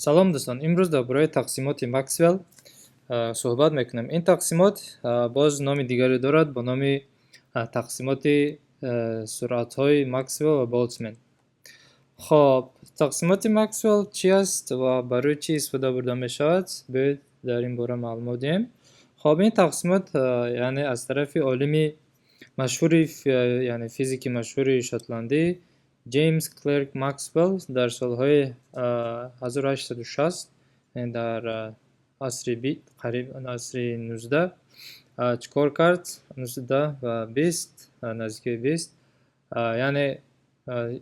Салом, дӯстон! Имрӯз дар бораи тақсимоти Максвелл суҳбат мекунем. Ин тақсимот боз номи дигаре дорад бо номи тақсимоти суръатҳои Максвелл ва Болтсман. Хоб, тақсимоти Максвелл чӣ аст ва барои чӣ истифода бурда мешавад? Биёед, дар ин бора маълумот диҳем. Хоб, ин тақсимот, яъне, аз тарафи олими машҳури, яъне физики машҳури шотландӣ Ҷеймс Клерк Максвелл дар солҳои 1860, дар асри қариб асри 19, чӣ кор кард? 19 ва 20, наздики 20, яъне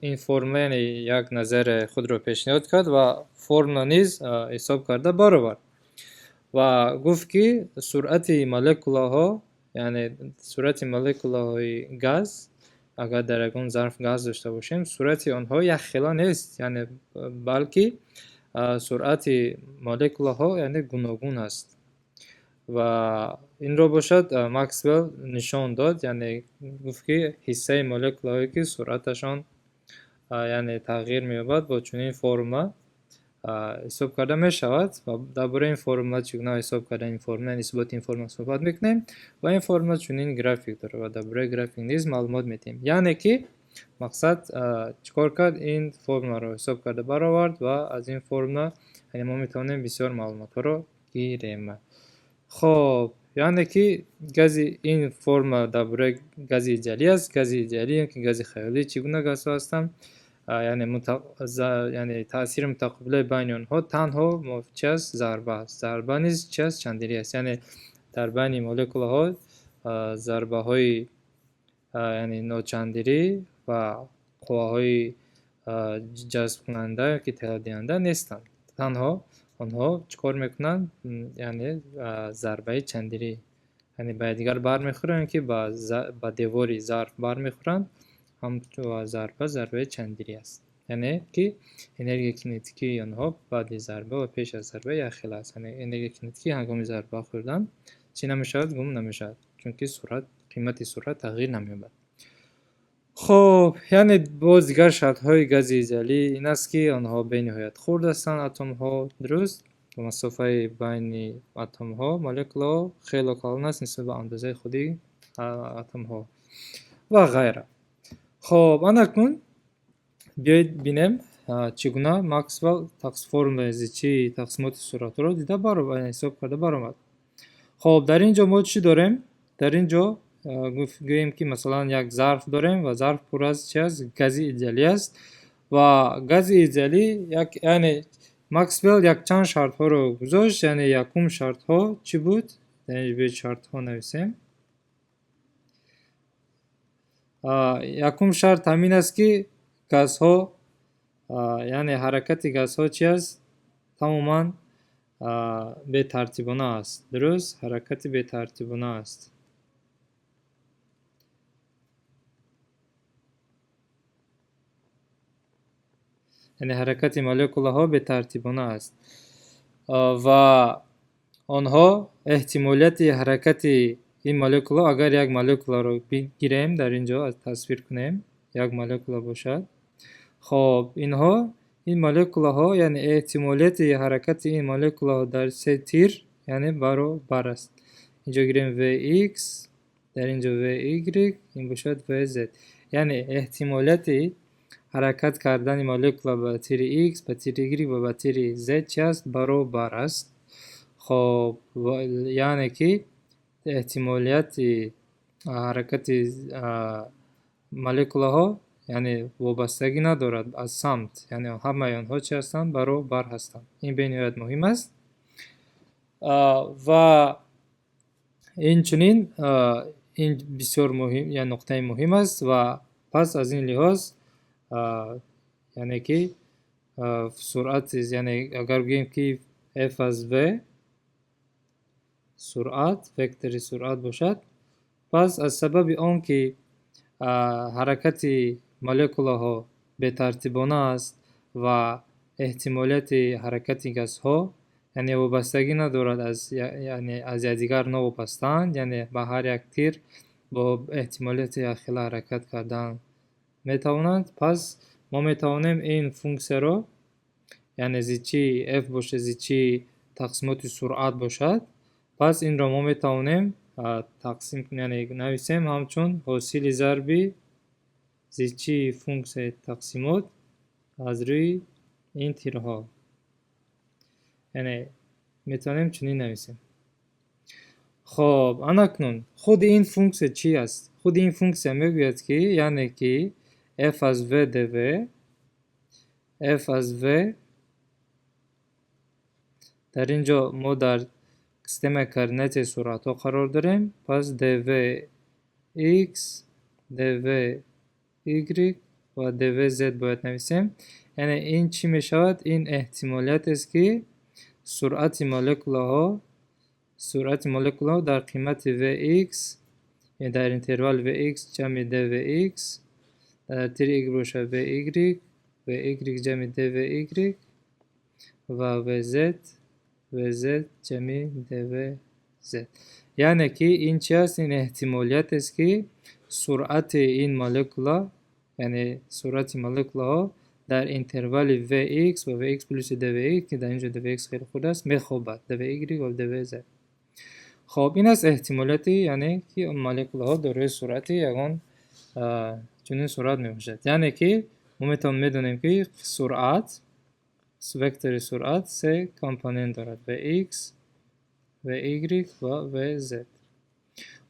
ин формула, яъне як назарияи худро пешниҳод кард ва формула низ ҳисоб карда баровард ва гуфт, ки суръати молекулаҳо, яъне суръати молекулаҳои газ, агар дар ягон зарф газ дошта бошем, суръати онҳо якхела нест, яъне балки суръати молекулаҳо, яъне, гуногун аст. Ва инро бошад Максвелл нишон дод, яъне гуфт, ки ҳиссаи молекулаҳое, ки суръаташон, яъне, тағйир меёбад, бо чунин формула ҳисоб карда мешавад. Ва дар бораи ин формула, чӣ гуна ҳисоб кардани ин формула, исботи ин формула суҳбат мекунем. Ва ин формула чунин график дорад ва дар бораи график низ маълумот медиҳем. Яъне ки мақсад чӣ кор кард? Ин формуларо ҳисоб карда баровард ва аз ин формула, яъне, мо метавонем бисёр маълумотҳоро гирем. Хоб, яъне ки гази, ин формула дар бораи гази идеалӣ аст. Гази идеалӣ ё ки гази хаёлӣ чӣ гуна газҳо ҳастанд? Яъне, яъне таъсири мутақобилаи байни онҳо танҳо чи аст? Зарба аст. Зарба низ чи аст? Чандирӣ аст. Яъне дар байни молекулаҳо зарбаҳои, яъне, ночандирӣ ва қувваҳои ҷазбкунанда ё ки теладиҳанда нестанд. Танҳо онҳо чӣ кор мекунанд? Яъне зарбаи чандирӣ, яъне ба якдигар бармехӯранд, ки ба девори зарф бармехӯранд ва зарба зарбаи чандирӣ аст. Яъне ки энергияи кинетикии онҳо баъди зарба ва пеш аз зарба якхела аст. Яъне энергияи кинетикӣ ҳангоми зарба хӯрдан чӣ намешавад? Гум намешавад, чунки суръат, қимати суръат тағйир намеёбад. Хоб, яъне боз дигар шартҳои гази идеалӣ ин аст, ки онҳо бениҳоят хурд ҳастанд, атомҳо, дуруст? Масофаи байни атомҳо, молекулаҳо хело калон аст нисбат ба андозаи худи атомҳо ва ғайра. Хоб, анакун биёед бинем, чӣ гуна Максвелл формулаи зичии тақсимоти суръатҳоро дида ҳисоб карда баромад. Хоб, дар ин ҷо мо чӣ дорем? Дар ин ҷо гӯем, ки масалан як зарф дорем ва зарф пур аз чи аст? Гази идеалӣ аст. Ва гази идеалӣ як, яъне Максвелл якчанд шартҳоро гузошт. Яъне якум шартҳо чӣ буд? Дар ин ҷо биёед, шартҳо нависем. Якум шарт ҳамин аст, ки газҳо, яъне ҳаракати газҳо чи аст? Тамоман бетартибона аст, дуруст? Ҳаракати бетартибона аст. Яъне ҳаракати молекулаҳо бетартибона аст ва онҳо эҳтимолияти ҳаракати ин молекула, агар як молекуларо бигирем, дар ин ҷо тасвир кунем, як молекула бошад. Хоб, инҳо, ин молекулаҳо, яъне эҳтимолияти ҳаракати ин молекулаҳо дар се тир, яъне, баробар аст. Инҷо гирем Vx, дар ин ҷо Vy, ин бошад Vz. Яъне эҳтимолияти ҳаракат кардани молекула ба тири x, ба тири y ва ба тири z чи аст? Баробар аст. Хоб, яъне ки эҳтимолияти ҳаракати молекулаҳо, яъне, вобастагӣ надорад аз самт, яъне ҳамаи онҳо чи ҳастанд? Баробар ҳастанд. Ин бениҳоят муҳим аст. Ва инчунин ин бисёр муҳим, як нуқтаи муҳим аст. Ва пас аз ин лиҳоз, яъне ки суръати, яъне агар гӯем, ки f аз v суръат, вектори суръат бошад, пас аз сабаби он ки ҳаракати молекулаҳо бетартибона аст ва эҳтимолияти ҳаракати газҳо, яъне, вобастагӣ надорад аз, яъне аз якдигар новобастаанд, яъне ба ҳар як тир бо эҳтимолияти якхела ҳаракат кардан метавонанд, пас мо метавонем ин функсияро, Яъне зичии f бошад, зичии тақсимоти суръат бошад, пас инро мо метавонем тақсим, яъне нависем ҳамчун ҳосили зарби зичии функсияи тақсимот аз рӯи ин тирҳо. Яъне метавонем чунин нависем. Хоб, анакнун худи ин функсия чӣ аст? Худи ин функсия мегӯяд, ки, яъне ки f аз v dv, f аз v, дар ин ҷо мо дар системаи координатияи суръатҳо қарор дорем, пас dv x, dv y ва dv z бояд нависем. Яъне ин чӣ мешавад? Ин эҳтимолиятест, ки суръати молекулаҳо дар қимати vx, дар интервал vx ҷамъи dvx, дар тири y бошад vy, vy ҷамъи dvy ва vz, vz ҷамъи dvz. Яъне ки ин чи аст? Ин эҳтимолиятест, ки суръати ин молекула, яъне суръати молекулаҳо дар интервали vx ва vx плюси dvx, ки дар ин ҷо dvx хеле хурд аст, мехобад, dvy ва dvz. Хоб, ин аст эҳтимолияти, яъне ки молекулаҳо дорои суръати ягон чунин суръат мебошад. Яъне ки мо метавонем, медонем, ки суръат, вектори суръат се компонент дорад: vx, vy ва vz.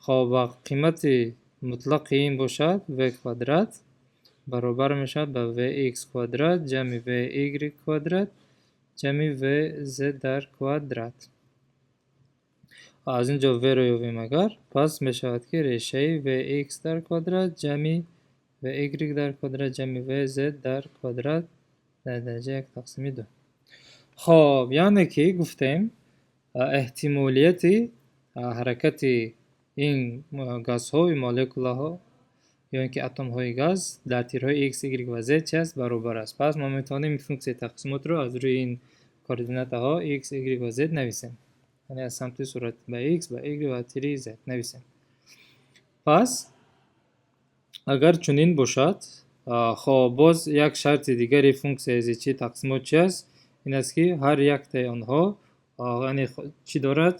Хоб, ва қимати мутлақи ин бошад v квадрат баробар мешавад ба vx квадрат ҷамъи vy квадрат ҷамъи vz дар квадрат. Аз ин ҷо v-ро ёбем агар, пас мешавад, ки решаи vx дар квадрат ҷамъи vy дар квадрат ҷамъи vz дар квадрат дар дараҷаи як тақсими ду. Хоб, яъне ки гуфтем, эҳтимолияти ҳаракати ин газҳо, молекулаҳо ё ин ки атомҳои газ дар тирҳои x, y ва z чи аст? Баробар аст. Пас мо метавонем функсияи тақсимотро аз рӯи ин координатаҳо x, y ва z нависем, яъне аз самти суръат ба x, ба y ва тири z нависем. Пас агар чунин бошад, хоб, боз як шарти дигари функсияи зичии тақсимот чи аст? Ин аст, ки ҳар яктаи онҳо, яъне чӣ дорад?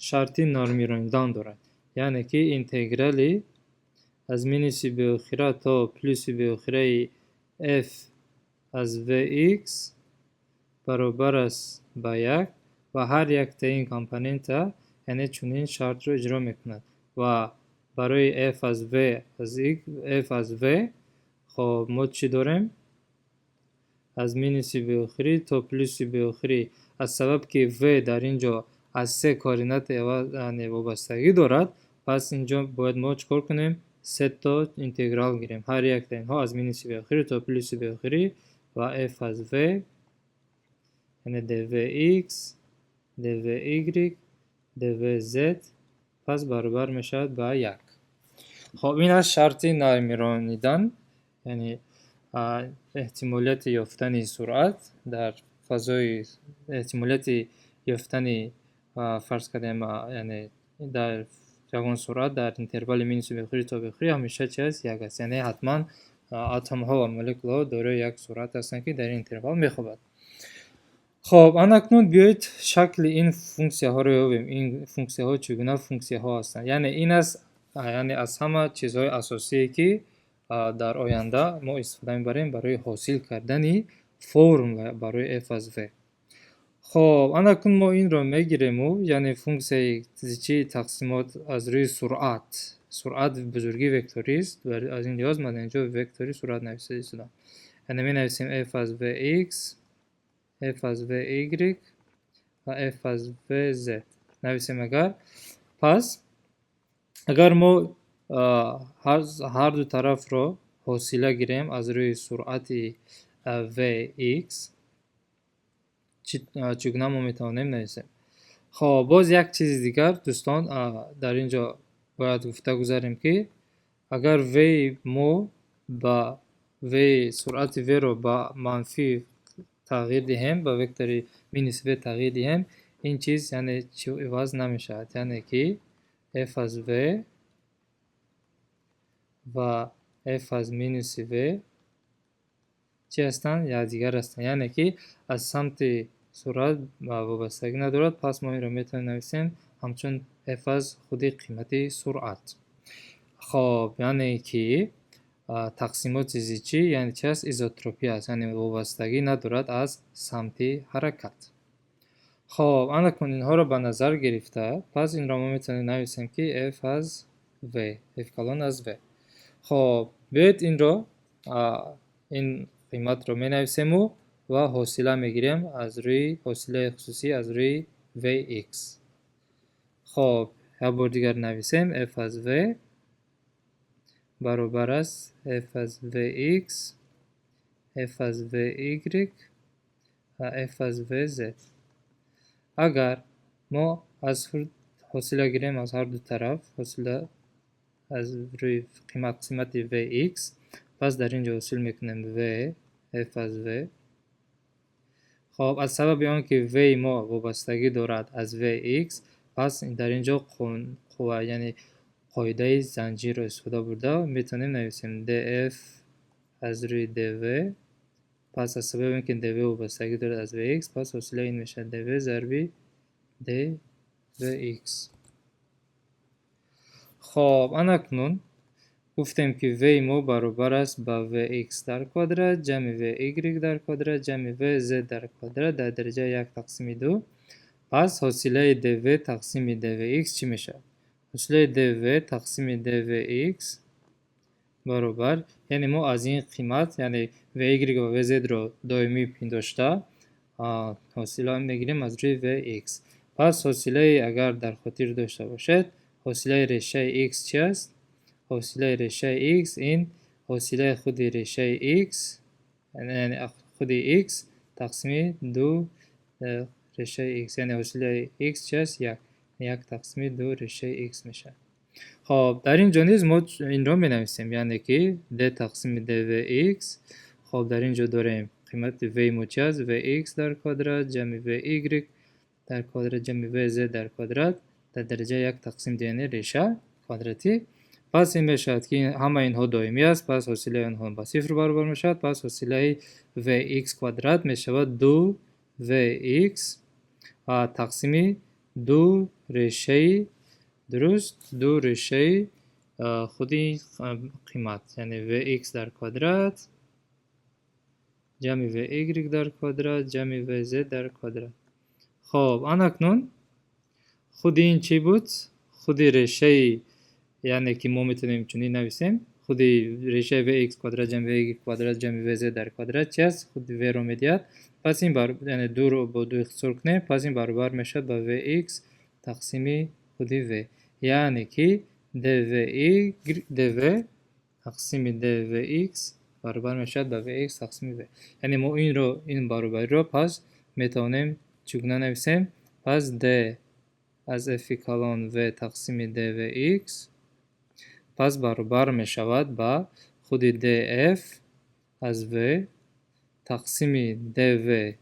Шарти нормирондан дорад. Яъне ки интеграли аз минуси беохира то плюси беохираи f аз vx баробар аст ба як ва ҳар яктаи ин компонента, яъне чунин шартро иҷро мекунад. Ва барои f аз v аз f аз v, хоб, мо чӣ дорем? Аз минуси беохирӣ то плюси беохирӣ. Аз сабаб ки v дар ин ҷо аз се координата вобастагӣ дорад, пас ин ҷо бояд мо чӣ кор кунем? Се то интеграл гирем, ҳар яктаи инҳо аз минуси беохирӣ то плюси беохирӣ ва f аз v, яъне dvx, dvy, dvz, пас баробар мешавад ба як. Хоб, ин аст шарти нормиронидан, яъне эҳтимолияти ёфтани суръат дар фазои, эҳтимолияти ёфтани, фарз кардем, яъне дар ягон суръат дар интервали минуси беохирӣ то беохирӣ ҳамеша чи аст? Як аст. Яъне ҳатман атомҳо ва молекулаҳо дорои як суръат ҳастанд, ки дар ин интервал мехобад. Хоб, анакнун биёед шакли ин функсияҳоро ёбем. Ин функсияҳо чӣ гуна функсияҳо ҳастанд? Яъне ин аст, яъне аз ҳама чизҳои асосие, ки дар оянда мо истифода мебарем барои ҳосил кардани формула барои f аз v. Хоб, анакнун мо инро мегирему, яъне функсияи зичии тақсимот аз рӯи суръат. Суръат бузургии векторист, аз ин лиҳоз ман дар инҷо вектори суръат нависта истодам. Яъне менависем f аз vx, f аз vy ва f аз vz нависем агар, пас агар мо ҳарду тарафро ҳосила гирем аз рӯи суръати vx, чӣ гуна мо метавонем нависем? Хоб, боз як чизи дигар, дӯстон, дар ин ҷо бояд гуфта гузарем, ки агар v мо ба v, суръати v-ро ба манфӣ тағйир диҳем, ба вектори минус v тағйир диҳем, ин чиз, яъне чӣ иваз намешавад. Яъне ки f аз v ва f аз минуси v Чӣ ҳастанд? Якдигар ҳастанд. Яъне ки аз самти суръат вобастагӣ надорад. Пас мо инро метавонем нависем ҳамчун f аз худи қимати суръат. Хоб, яъне ки тақсимоти зичӣ яъне чи аст? Изотропӣ аст, яъне вобастагӣ надорад аз самти ҳаракат. Хоб, анакун инҳоро ба назар гирифта, пас инро мо метавонем нависем, ки f аз v, f калон аз v. Хоб, биёед инро, ин қиматро менависему ва ҳосила мегирем аз рӯи ҳосилаи хусусӣ аз рӯи vx. Хоб, як бор дигар нависем: f аз v баробар аст f аз vx, f аз vy ва f аз vz. Агар мо аз ҳосила гирем аз ҳар ду тараф, ҳосила аз рӯи қисмати vx, пас дар ин ҷо ҳосил мекунем v f аз v. Хоб, аз сабаби он ки v мо вобастагӣ дорад аз vx, пас дар ин ҷо қувва, яъне қоидаи занҷирро истифода бурда метавонем нависем df аз рӯи dv. Пас аз сабаби он ки dv вобастагӣ дорад аз vx, пас ҳосилаи ин мешавад dv зарби dvx. Хоб, анакнун гуфтем, ки v мо баробар аст ба vx дар квадрат ҷамъи vy дар квадрат ҷамъи vz дар квадрат дар дараҷаи як тақсими ду. Пас ҳосилаи dv тақсими dvx чӣ мешавад? Ҳосилаи dv тақсими dvx баробар, яъне мо аз ин қимат, яъне vy ва vz-ро доимӣ пиндошта, ҳосила мегирем аз рӯи vx. Пас ҳосилаи, агар дар хотир дошта бошед, ҳосилаи решаи x чи аст? Ҳосилаи решаи x ин ҳосилаи худи решаи x, яъне худи x тақсими ду решаи x. Яъне ҳосилаи x чи аст? Як. Як тақсими ду решаи x мешавад. Хоб, дар ин ҷо низ мо инро менависем, яъне ки d тақсими dvx. Хоб, дар ин ҷо дорем қимати v мо чи аст? Vx дар квадрат ҷамъи vy дар квадрат ҷамъи vz дар квадрат дар дараҷаи як тақсим ду, яъне реша квадратӣ. Пас ин мешавад, ки ҳамаи инҳо доимӣ аст, пас ҳосилаи онҳо ба сифр баробар мешавад. Пас ҳосилаи vx квадрат мешавад ду vx тақсими ду решаи, дуруст, ду решаи худи қимат, яъне vx дар квадрат ҷамъи vy дар квадрат ҷамъи vz дар квадрат. Хоб, анакнун худи ин чӣ буд? Худи решаи, яъне ки мо метавонем чунин нависем: худи решаи vx квадрат ҷамъи vy квадрат ҷамъи vz дар квадрат чи аст? Худи v-ро медиҳад. Пас ин, яъне дуро бо ду ихтисор кунем, пас ин баробар мешавад ба vx тақсими худи v. Яъне ки dv тақсими dvx баробар мешавад ба vx тақсими v. Яъне мо инро, ин баробариро пас метавонем чӣ гуна нависем? Пас d аз f калон v тақсими dvx пас баробар мешавад ба худи df аз v тақсими dv.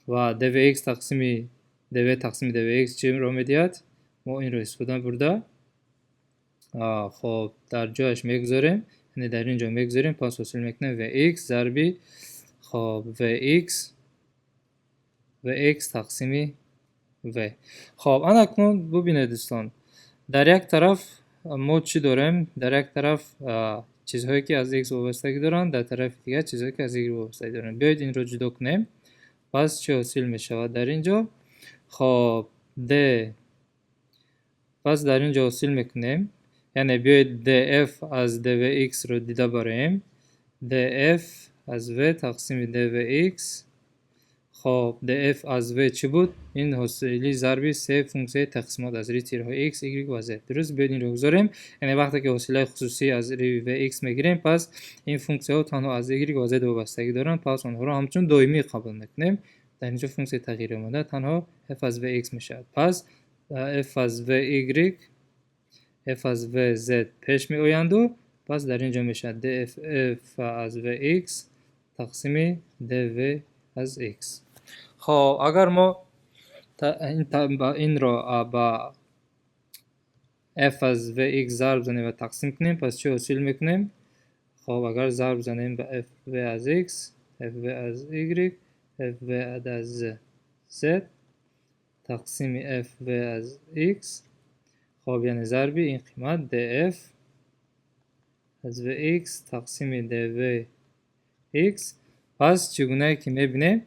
Ва dvx тақсими dv тақсими dvx чиро медиҳад? Мо инро истифода бурда, хоб, дар ҷояш мегузорем, яъне дар ин ҷо мегузорем. Пас ҳосил мекунем vx зарби, хоб, vx тақсими v. Хоб, анакнун бубинед, дӯстон, дар як тараф мо чӣ дорем? Дар як тараф чизҳое, ки аз x вобастагӣ доранд, дар тарафи дигар чизҳое, ки аз y вобастагӣ доранд. Биёед, инро ҷудо кунем. Пас чӣ ҳосил мешавад дар ин ҷо? Хоб, d, пас дар ин ҷо ҳосил мекунем, яъне биёед, df аз dvx-ро дида бароем. Df аз v тақсими dvx. Хоб, df аз v чӣ буд? Ин ҳосили зарби се функсияи тақсимот аз рӯи тирҳои x, y ва z, дуруст? Биёед, инро гузорем. Яъне вақте ки ҳосилаи хусусӣ аз рӯи vx мегирем, пас ин функсияҳо танҳо аз y ва z вобастагӣ доранд, пас онҳоро ҳамчун доимӣ қабул мекунем. Дар ин ҷо функсияи тағйирёбанда танҳо f аз vx мешавад. Пас f аз vy, f аз vz пеш меоянду пас дар ин ҷо мешавад df аз vx тақсими dv аз x. Хоб, агар мо инро ба f аз vx зарб занем ва тақсим кунем, пас чӣ ҳосил мекунем? Хоб, агар зарб занем ба fv аз x, fv аз y, fv аз z тақсими fv аз x, хоб, яъне зарби ин қимат df аз vx тақсими dvx. Пас чӣ гунае ки мебинем,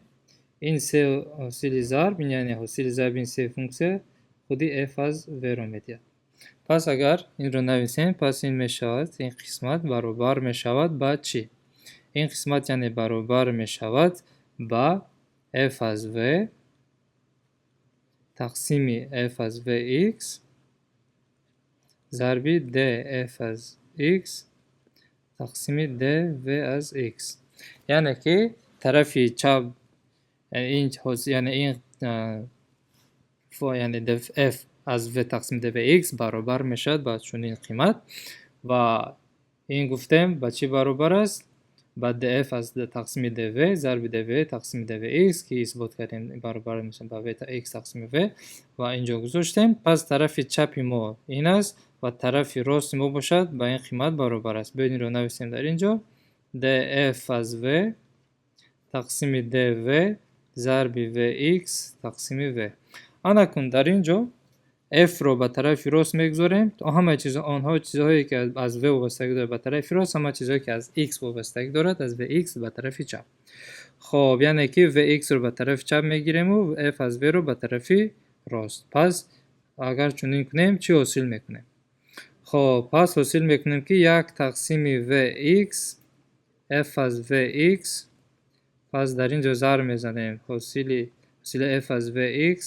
ин се ҳосили зарб, яъне ҳосили зарби ин се функсия худи f аз v-ро медиҳад. Пас агар инро нависем, пас ин мешавад, ин қисмат баробар мешавад ба чӣ? Ин қисмат яъне баробар мешавад ба f аз v тақсими f аз vx зарби df аз x тақсими dv аз x. Яъне ки тарафи чап ин, яъне ин, яъне f аз v тақсими dvx баробар мешавад ба чунин қимат ва ин гуфтем ба чӣ баробар аст? Ба df аз тақсими dv зарби dv тақсими dvx, ки исбот кардем, баробар мешавад ба v x тақсими v ва инҷо гузоштем. Пас тарафи чапи мо ин аст ва тарафи рости мо бошад ба ин қимат баробар аст. Биёед, инро нависем дар инҷо: df аз v тақсими dv зарби vx тақсими v. Анакун дар ин ҷо f-ро ба тарафи рост мегузорем, ҳамаи чиз онҳо, чизҳое ки аз v вобастагӣ дорад, ба тарафи рост, ҳама чизҳое ки аз x вобастагӣ дорад, аз vx, ба тарафи чап. Хоб, яъне ки vx-ро ба тарафи чап мегирему f аз v-ро ба тарафи рост. Пас агар чунин кунем, чӣ ҳосил мекунем? Хоб, пас ҳосил мекунем, ки як тақсими vx f аз vx, пас дар ин ҷо зарб мезанем ҳосили f аз vx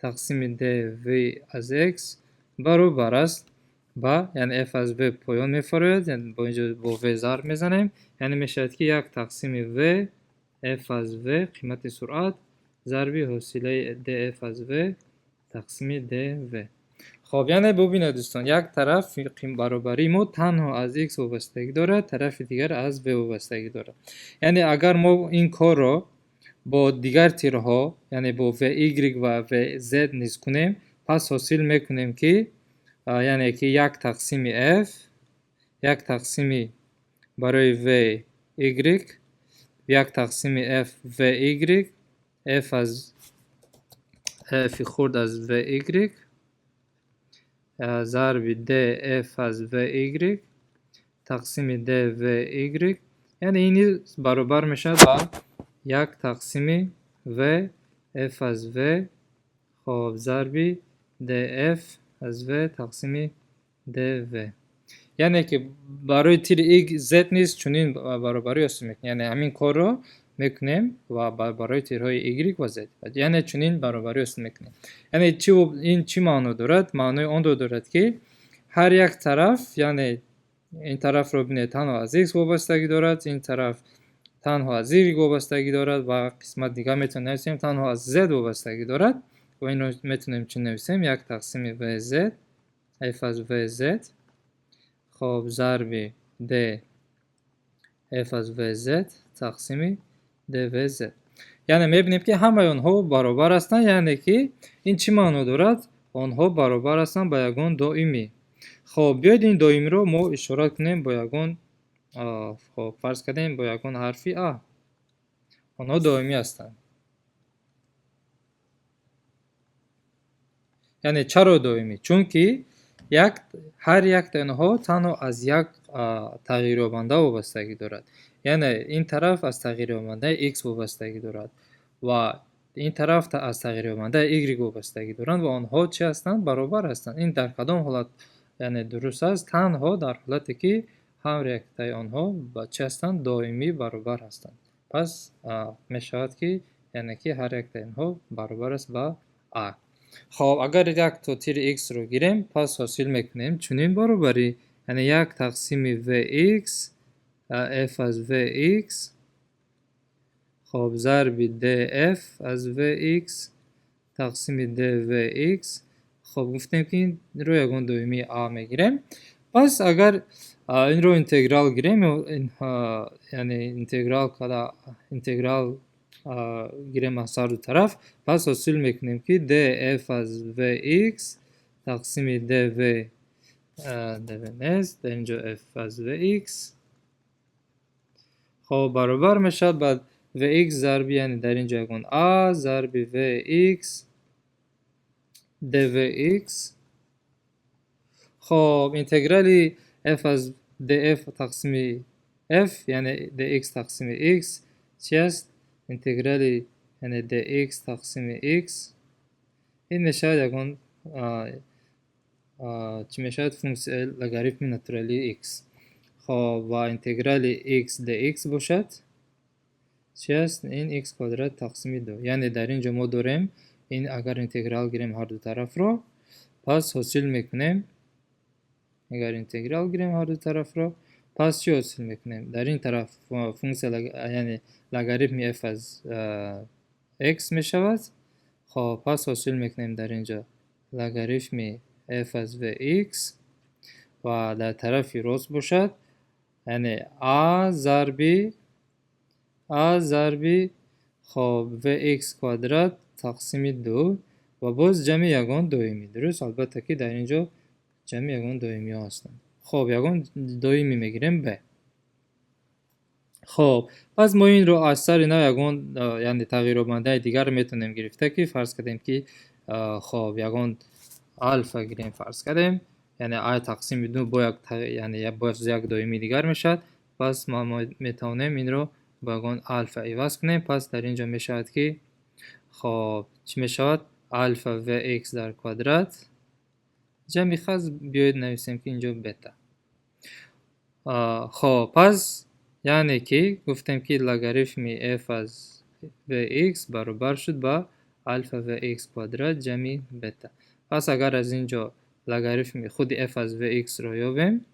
тақсими dv аз x баробар аст ба, яъне f аз v поён мефарояд, бо инҷо бо v зарб мезанем, яъне мешавад, ки як тақсими v f аз v, қимати суръат, зарби ҳосилаи df аз v тақсими dv. Хоб, яъне бубинед, дӯстон, як тараф баробарии мо танҳо аз x вобастагӣ дорад, тарафи дигар аз v вобастагӣ дорад. Яъне агар мо ин корро бо дигар тирҳо, яъне бо vy ва vz низ кунем, пас ҳосил мекунем, ки яъне ки як тақсими f, як тақсими барои vy, як тақсими f vy, f аз f хурд аз vy зарби df аз vy тақсими dvy, яъне ин низ баробар мешавад ба як тақсими v f аз v, хоб, зарби df аз v тақсими dv. Яъне ки барои тири z низ чунин баробарӣ ҳосил мекунем, яъне ҳамин корро мекунем ва барои тирҳои y ва z, яъне чунин баробарӣ ҳосил мекунем. Яъне ин чӣ маъно дорад? Маънои онро дорад, ки ҳар як тараф, яъне ин тарафро бинед, танҳо аз x вобастагӣ дорад, ин тараф танҳо аз y вобастагӣ дорад ва қисмат дигар метавонем нависем, танҳо аз z вобастагӣ дорад. Ва инро метавонем чун нависем: як тақсими vz f аз vz, хоб, зарби d f аз vz тақсими dvz. Яъне мебинем, ки ҳамаи онҳо баробар ҳастанд. Яъне ки ин чӣ маъно дорад? Онҳо баробар ҳастанд ба ягон доимӣ. Хоб, биёед, ин доимиро мо ишора кунем бо ягон, хоб, фарз кардем, бо ягон ҳарфи а. Онҳо доимӣ ҳастанд. Яъне чаро доимӣ? Чунки ҳар яктаи онҳо танҳо аз як тағйирёбанда вобастагӣ дорад. Яъне ин тараф аз тағйирёбандаи x вобастагӣ дорад ва ин тараф аз тағйирёбандаи y вобастагӣ доранд ва онҳо чӣ ҳастанд? Баробар ҳастанд. Ин дар кадом ҳолат, яъне, дуруст аст? Танҳо дар ҳолате, ки ҳар яктаи онҳо ба чӣ ҳастанд? Доимӣ баробар ҳастанд. Пас мешавад, ки яъне ки ҳар яктаи онҳо баробар аст ба а. Хоб, агар якто тири x-ро гирем, пас ҳосил мекунем чунин баробарӣ, яъне як тақсими vx f аз vx, хоб, зарби df аз vx тақсими dvx. Хоб, гуфтем, ки инро ягон доимии а мегирем. Пас агар инро интеграл гирем, яъне интеграл када, интеграл гирем аз ҳар ду тараф, пас ҳосил мекунем, ки df аз vx тақсими dv, dv нест дар инҷо, f аз vx. Хоб, баробар мешавад ба vx зарби, яъне дар ин ҷо ягон a зарби vx dvx. Хоб, интеграли f аз df тақсими f, яъне dx тақсими x чи аст? Интеграли, яъне dx тақсими x, ин мешавад ягон чӣ мешавад? Функсияи логарифми натуралии x. Хоб, ва интеграли x dx бошад чи аст? Ин x квадрат тақсими ду. Яъне дар ин ҷо мо дорем ин, агар интеграл гирем ҳарду тарафро, пас ҳосил мекунем, агар интеграл гирем ҳарду тарафро, пас чӣ ҳосил мекунем? Дар ин тараф функсия, яъне логарифми f аз x мешавад. Хоб, пас ҳосил мекунем дар ин ҷо логарифми f аз vx ва дар тарафи рост бошад, яъне a зарби, хоб, vx квадрат тақсими ду ва боз ҷамъи ягон доимӣ. Дуруст, албатта, ки дар ин ҷо ҷамъи ягон доимиҳо ҳастанд. Хоб, ягон доимӣ мегирем b. Хоб, пас мо инро аз сари нав ягон, яъне тағйирёбандаи дигар метавонем гирифта, ки фарз кардем, ки, хоб, ягон алфа гирем, фарз кардем, яъне а тақсими ду бо як, яъне боз як доимии дигар мешавад. Пас мо метавонем инро бо ягон алфа иваз кунем. Пас дар ин ҷо мешавад, ки, хоб, чӣ мешавад? Алфа vx дар квадрат ҷамъи хаз, биёед нависем, ки инҷо бета. Хоб, пас яъне ки гуфтем, ки логарифми f аз vx баробар шуд ба алфа vx квадрат ҷамъи бета. Пас агар аз ин ҷо логарифми худи f аз vx-ро ёбем,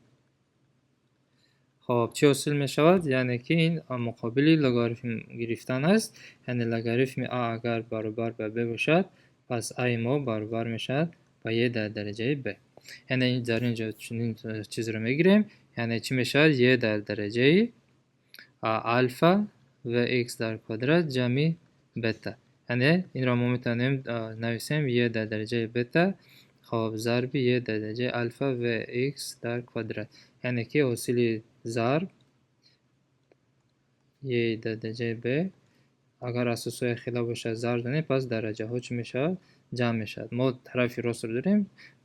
хоб, чӣ ҳосил мешавад? Яъне ки ин муқобили логарифм гирифтан аст. Яъне логарифми а агар баробар ба б бошад, пас а-и мо баробар мешавад ба е дар дараҷаи б. Яъне дар ин ҷо чунин чизро мегирем. Яъне чӣ мешавад? Е дар дараҷаи алфа vx дар квадрат ҷамъи бета. Яъне инро мо метавонем нависем е дар дараҷаи бета, хоб, зарби е дар дараҷаи алфа vx дар квадрат. Яъне ки ҳосили зарб е дар дараҷаи б, агар асосҳо якхела бошад, зарб донем, пас дараҷаҳо чӣ мешавад? Ҷамъ мешавад. Мо тарафи ростро дорем,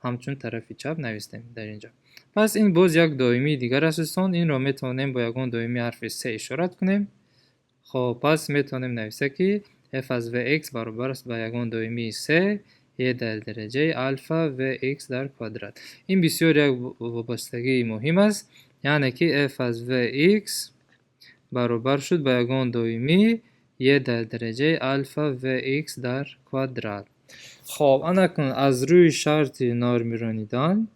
ҳамчун тарафи чап навистем дар ин ҷо. Пас ин боз як доимии дигар аст, дӯстон. Инро метавонем бо ягон доимии ҳарфи с ишорат кунем. Хоб, пас метавонем нависа, ки f аз vx баробар аст ба ягон доимии с е дар дараҷаи алфа vx дар квадрат. Ин бисёр як вобастагии муҳим аст, яъне ки f аз vx баробар шуд ба ягон доимӣ е дар дараҷаи алфа vx дар квадрат. Хоб, анакун аз рӯи шарти нормиронидан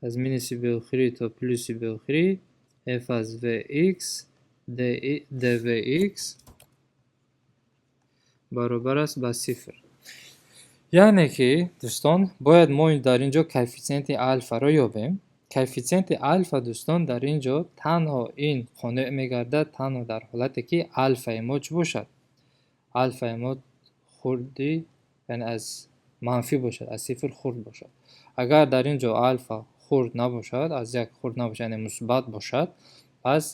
аз минуси беохирӣ то плюси беохирӣ f аз vx dvx баробар аст ба сифр. Яъне ки, дӯстон, бояд мо дар ин ҷо коэффитсиенти алфаро ёбем. Коэффитсиенти алфа, дӯстон, дар ин ҷо танҳо ин қонеъ мегардад танҳо дар ҳолате, ки алфаи мо чӣ бошад? Алфаи мо хурди, яъне аз манфӣ бошад, аз сифр хурд бошад. Агар дар ин ҷо алфа хурд набошад, аз як хурд набошад, яъне мусбат бошад, пас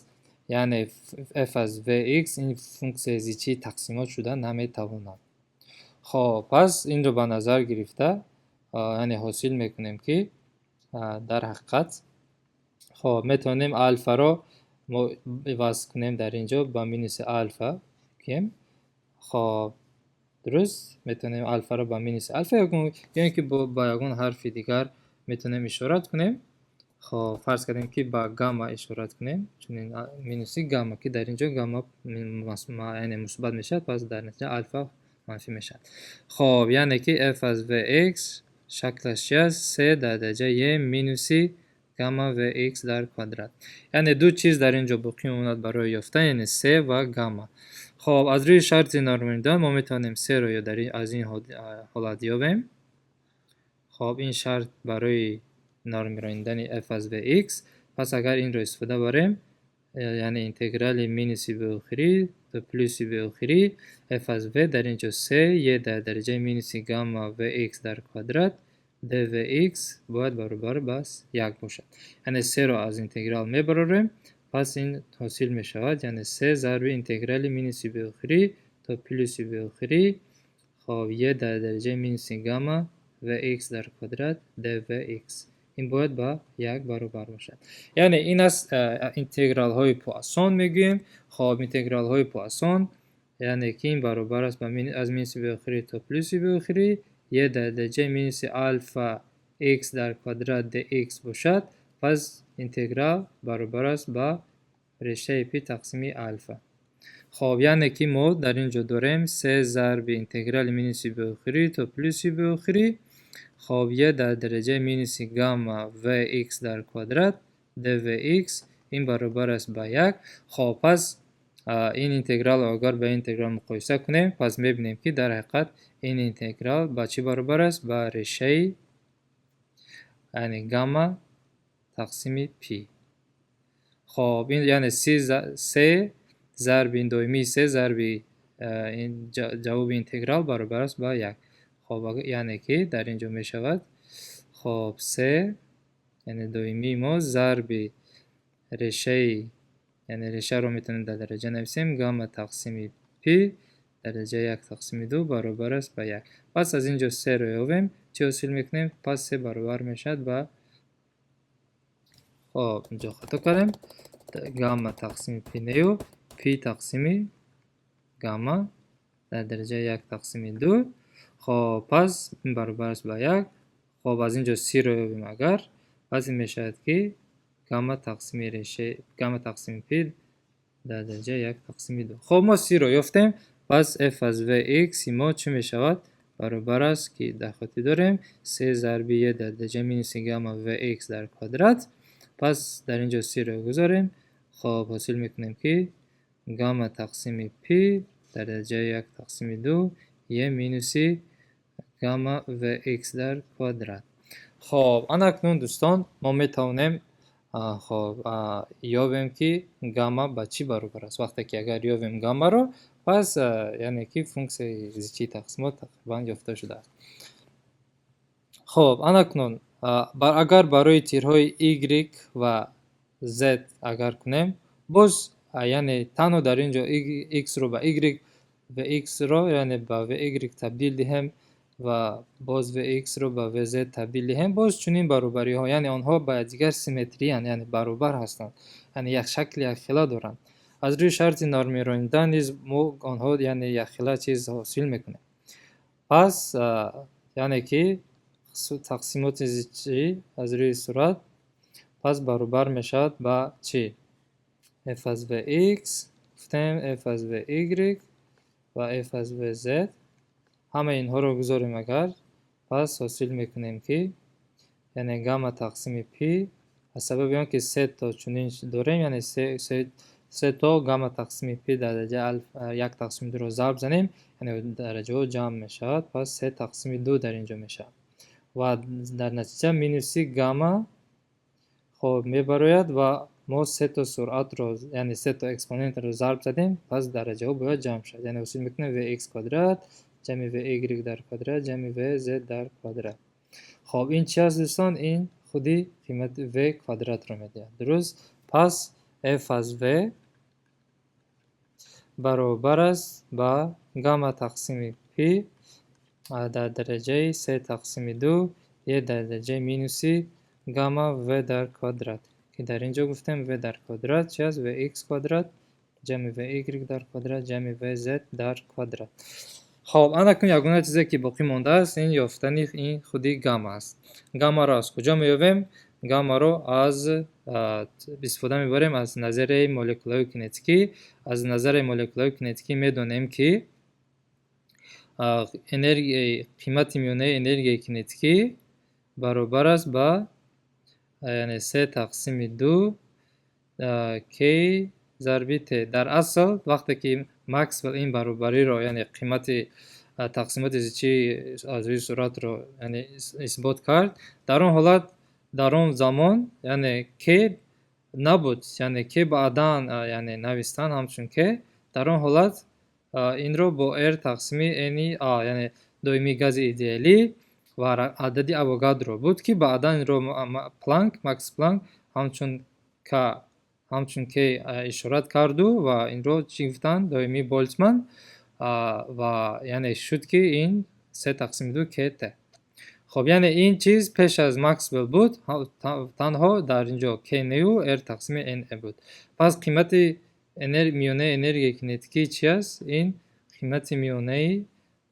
яъне f аз vx ин функсияи зичии тақсимот шуда наметавонад. Хоб, пас инро ба назар гирифта, яъне ҳосил мекунем, ки дар ҳақиқат, хоб, метавонем алфаро мо иваз кунем дар ин ҷо ба минуси алфа гем. Хоб, дуруст, метавонем алфаро ба минуси алфа ё ин ки ба ягон ҳарфи дигар метавонем ишорат кунем. Хоб, фарз кардем, ки ба гамма ишорат кунем, чунин минуси гамма, ки дар ин ҷо гамма, яъне мусбат мешавад, пас дар натиҷа алфа манфӣ мешавад. Хоб, яъне ки f аз vx шаклаш чи аст? С дар дараҷаи е минуси гамма vx дар квадрат. Яъне ду чиз дар ин ҷо боқӣ мемонад барои ёфтан, яъне с ва гамма. Хоб, аз рӯи шарти нормиронидан мо метавонем с-ро аз ин ҳолат ёбем. Хоб, ин шарт барои нормиронидани f аз vx. Пас агар инро истифода барем, яъне интеграли минуси беохирӣ то плюси беохирӣ f аз v, дар ин ҷо с е дар дараҷаи минуси гамма vx дар квадрат dvx бояд баробар ба як бошад. Яъне с-ро аз интеграл мебарорем. Пас ин ҳосил мешавад, яъне се зарби интеграли минуси беохирӣ то плюси беохирӣ, хоб, е дар дараҷаи минуси гамма vx дар квадрат dvx. Ин бояд ба як баробар бошад. Яъне ин аст интегралҳои Пуассон мегӯем. Хоб, интегралҳои Пуассон, яъне ки ин баробар аст ба аз минуси беохирӣ то плюси беохирӣ е дар дараҷаи минуси алфа x дар квадрат dx бошад, пас интеграл баробар аст ба решаи пи тақсими алфа. Хоб, яъне ки мо дар ин ҷо дорем се зарби интеграли минуси беохирӣ то плюси беохирӣ, хоб, е дар дараҷаи минуси гамма vx дар квадрат dvx, ин баробар аст ба як. Хоб, пас ин интегралро агар ба интеграл муқоиса кунем, пас мебинем, ки дар ҳақиқат ин интеграл ба чӣ баробар аст? Ба решаи, яъне гамма тақсими пи. Хоб, ин яъне се зарби ин доимии се зарби ин ҷавоби интеграл баробар аст ба як. Хоб, яъне ки дар ин ҷо мешавад, хоб, се, яъне доимии мо, зарби решаи, яъне решаро метавонем дар дараҷа нависем, гамма тақсими пи дараҷаи як тақсими ду баробар аст ба як. Пас аз ин ҷо серо ёбем, чӣ ҳосил мекунем? Пас се баробар мешавад ба, хоб, инҷо хато кардем, гамма тақсими пи нею, пи тақсими гамма дар дараҷаи як тақсими ду. Хоб, пас ин баробар аст ба як. Хоб, аз ин ҷо серо ёбем агар, пас ин мешавад, ки гамма тақсими решаи гамма тақсими пи дар дараҷаи як тақсими ду. Хоб, мо серо ёфтем. Пас f аз vx мо чӣ мешавад? Баробар аст, ки дар хотир дорем, се зарби е дар дараҷаи минуси гамма vx дар квадрат. Пас дар ин ҷо серо гузорем. Хоб, ҳосил мекунем, ки гамма тақсими пи дар дараҷаи як тақсими ду е минуси гамма vx дар квадрат. Хоб, ана акнун, дӯстон, мо метавонем, хоб, ёбем, ки гамма ба чӣ баробар аст. Вақте ки агар ёбем гаммаро, пас яъне ки функсияи зичии тақсимот тақрибан ёфта шудааст. Хоб, ана акнун агар барои тирҳои y ва z агар кунем, боз, яъне танҳо дар ин ҷо x-ро ба y ва x-ро, яъне ба vy табдил диҳем ва боз vx-ро ба vz табдил диҳем, боз чунин баробариҳо, яъне онҳо ба якдигар симметриянд, яъне баробар ҳастанд, яъне як шакли якхела доранд. Аз рӯи шарти нормиронда низ мо онҳо, яъне якхела чиз ҳосил мекунем. Пас яъне ки тақсимоти зичӣ аз рӯи суръат пас баробар мешавад ба чӣ? F аз vx гуфтем, f аз vy ва f аз vz. Ҳамаи инҳоро гузорем агар, пас ҳосил мекунем, ки яъне гамма тақсими пи, аз сабаби он ки се то чунин дорем, яъне се то гамма тақсими пи дар дараҷаи як тақсими дуро зарб занем, яъне дараҷаҳо ҷамъ мешавад, пас се тақсими ду дар ин ҷо мешавад ва дар натиҷа минуси гамма, хоб, мебарояд. Ва мо се то суръатро, яъне се то экспонентро зарб задем, пас дараҷаҳо бояд ҷамъ шавад. Яъне ҳосил мекунем vx квадрат ҷамъи vy дар квадрат ҷамъи vz дар квадрат. Хоб, ин чи аст, дӯстон? Ин худи қимати v квадратро медиҳад, дуруст? Пас f аз v баробар аст ба гамма тақсими пи дар дараҷаи се тақсими ду е дар дараҷаи минуси гамма v дар квадрат, ки дар ин ҷо гуфтем, v дар квадрат чи аст? Vx квадрат ҷамъи vy дар квадрат ҷамъи vz дар квадрат. Хоб, анакун ягона чизе, ки боқӣ мондааст, ин ёфтани ин худи гамма аст. Гаммаро аз куҷо меёбем? Гаммаро аз истифода мебарем аз назарияи молекулавии кинетикӣ. Аз назарияи молекулавии кинетикӣ медонем, ки энергияи қимати миёнаи энергияи кинетикӣ баробар аст ба, яъне, се тақсими ду к зарби т. Дар асл, вақте ки Максвелл ин баробариро, яъне қимати тақсимоти зичии аз рӯи суръатро, яъне исбот кард, дар он ҳолат, дар он замон, яъне к набуд, яъне к баъдан, яъне навистан ҳамчун к. Дар он ҳолат инро бо r тақсими ни а, яъне доимии гази идеалӣ ва адади Авогадро буд, ки баъдан инро Планк, Макс Планк, ҳамчун к, Ҳамчун K ишорат карду ва инро чӣ гуфтанд? Доимии Болтсман. Ва яъне шуд, ки ин се тақсими ду КТ. Хоб, яъне ин чиз пеш аз Максвелл буд, танҳо дар ин ҷо К нею R тақсими NE буд. Пас қимати миёнаи энергияи кинетикӣ чи аст? Ин қимати миёнаи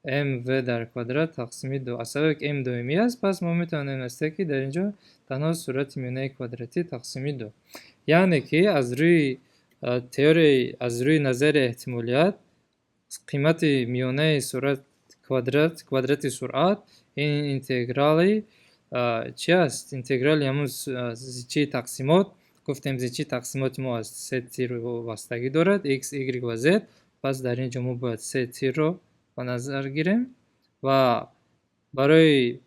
mv дар квадрат тақсими ду. Аз сабаби ки m доимӣ аст, пас мо метавонем нависем, ки дар ин ҷо танҳо суръати миёнаи квадратӣ тақсими ду. Яъне ки аз рӯи теорияи, аз рӯи назарияи эҳтимолият, қимати миёнаи суръат квадрат, квадрати суръат ин интеграли чи аст? Интеграли ҳамун зичии тақсимот. Гуфтем, зичии тақсимоти мо аз се тир вобастагӣ дорад: x, y ва z. Пас дар ин ҷо мо бояд се тирро ба назар гирем ва барои,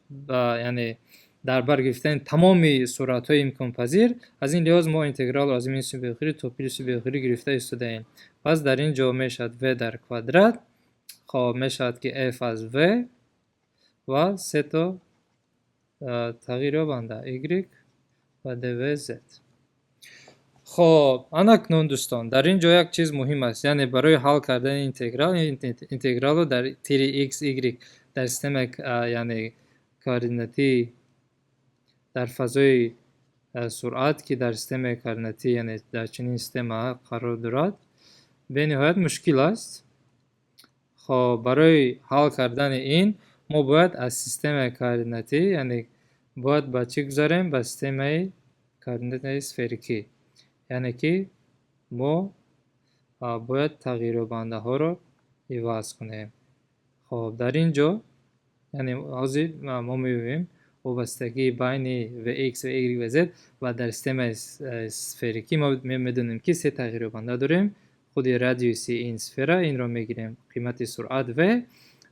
яъне, дар бар гирифтани тамоми суръатҳои имконпазир, аз ин лиҳоз мо интегралро аз минуси беохирӣ то плюси беохирӣ гирифта истодаем. Пас дар ин ҷо мешавад v дар квадрат, хоб, мешавад, ки f аз v ва сето тағйирёбанда y ва dvz. Хоб, анакнун, дӯстон, дар ин ҷо як чиз муҳим аст. Яъне барои ҳал кардани интеграл, интегралро дар тири x, y дар системаи, яъне, координатӣ, дар фазои суръат, ки дар системаи координатӣ, яъне дар чунин система қарор дорад, бениҳоят мушкил аст. Хоб, барои ҳал кардани ин мо бояд аз системаи координатӣ, яъне бояд ба чӣ гузарем? Ба системаи координатаи сферикӣ. Яъне ки мо бояд тағйирёбандаҳоро иваз кунем. Хоб, дар ин ҷо, яъне ҳозир мо мебинем вобастагии байни vx ва y ва z ва дар системаи сферикӣ мо медонем, ки се тағйирёбанда дорем: худи радиуси ин сфера, инро мегирем, қимати суръат v